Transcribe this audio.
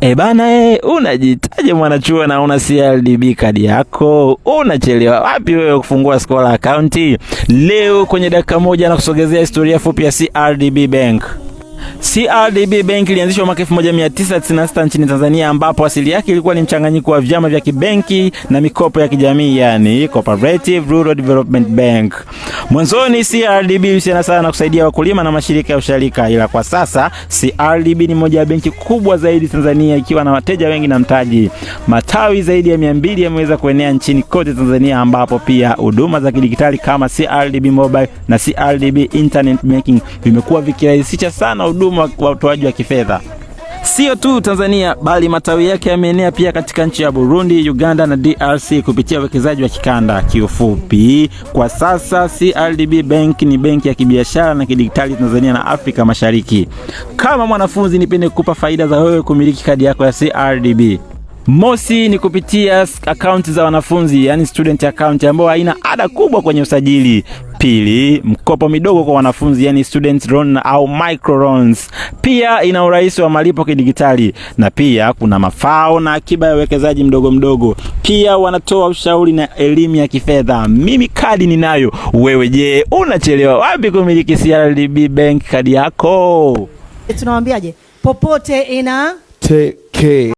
E bana, e, unajitaje mwanachuo na una CRDB kadi yako? Unachelewa wapi wewe kufungua scholar account? Leo kwenye dakika moja nakusogezea historia fupi ya CRDB Bank. CRDB Bank ilianzishwa mwaka 1996 nchini Tanzania, ambapo asili yake ilikuwa ni mchanganyiko wa vyama vya kibenki na mikopo ya kijamii, yani Cooperative Rural Development Bank. Mwanzoni CRDB ilihusiana sana na kusaidia wakulima na mashirika ya usharika, ila kwa sasa CRDB ni moja ya benki kubwa zaidi Tanzania, ikiwa na wateja wengi na mtaji. Matawi zaidi ya 200 yameweza kuenea nchini kote Tanzania, ambapo pia huduma za kidigitali kama CRDB Mobile na CRDB Internet Banking vimekuwa vikirahisisha sana huduma wa utoaji wa kifedha. Sio tu Tanzania bali matawi yake yameenea pia katika nchi ya Burundi, Uganda na DRC kupitia uwekezaji wa kikanda. Kiufupi, kwa sasa CRDB Bank ni benki ya kibiashara na kidigitali Tanzania na Afrika Mashariki. Kama mwanafunzi, nipende kukupa faida za wewe kumiliki kadi yako ya CRDB. Mosi ni kupitia akaunti za wanafunzi, yani student account, ambayo haina ada kubwa kwenye usajili. Pili, mkopo midogo kwa wanafunzi, yani student loan au micro loans. Pia ina urahisi wa malipo kidigitali, na pia kuna mafao na akiba ya uwekezaji mdogo mdogo. Pia wanatoa ushauri na elimu ya kifedha. Mimi kadi ninayo, wewe je, unachelewa wapi kumiliki CRDB Bank kadi yako? Tunawaambiaje? Popote ina Take.